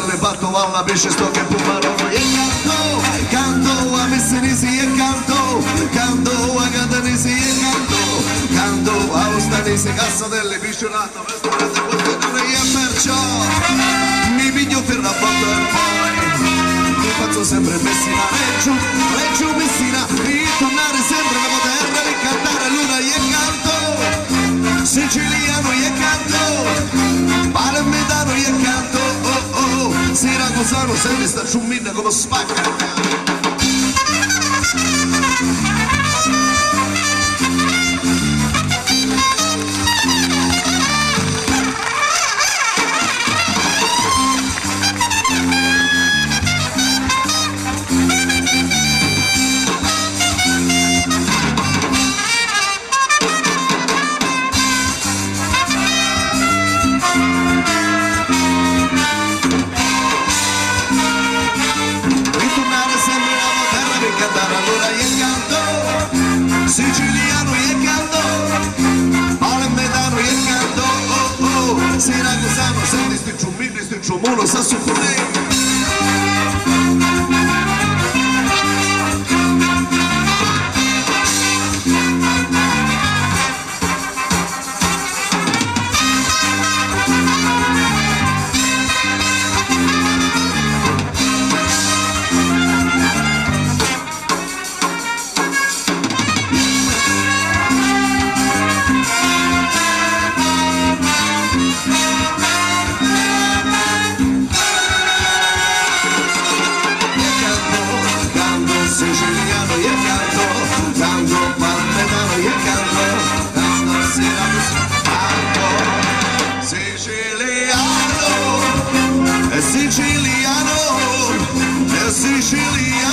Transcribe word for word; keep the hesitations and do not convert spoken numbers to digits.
Li fattu a la pisci sto che pumaronu e cantu, cantu a missinisi e cantu, cantu a catanisi e cantu, cantu a ustanisi, cassa delle pisci e perciò mi pigghiu finu a botta e poi mi fazzu sempre Messina, Reggio, Reggio Messina, e tornare sempre la terra di cantare allora e canto, siciliano e canto, palermitano e canto, oh oh, siracusano, senti sta ciummina come spacca. Ritornare sempre la terra per cantare allora e canto, siciliano e canto, palermitano e canto, oh oh, siracusano, senti sti ciummini, sti ciummini, sassuffoni. Siciliano, è siciliano, è siciliano.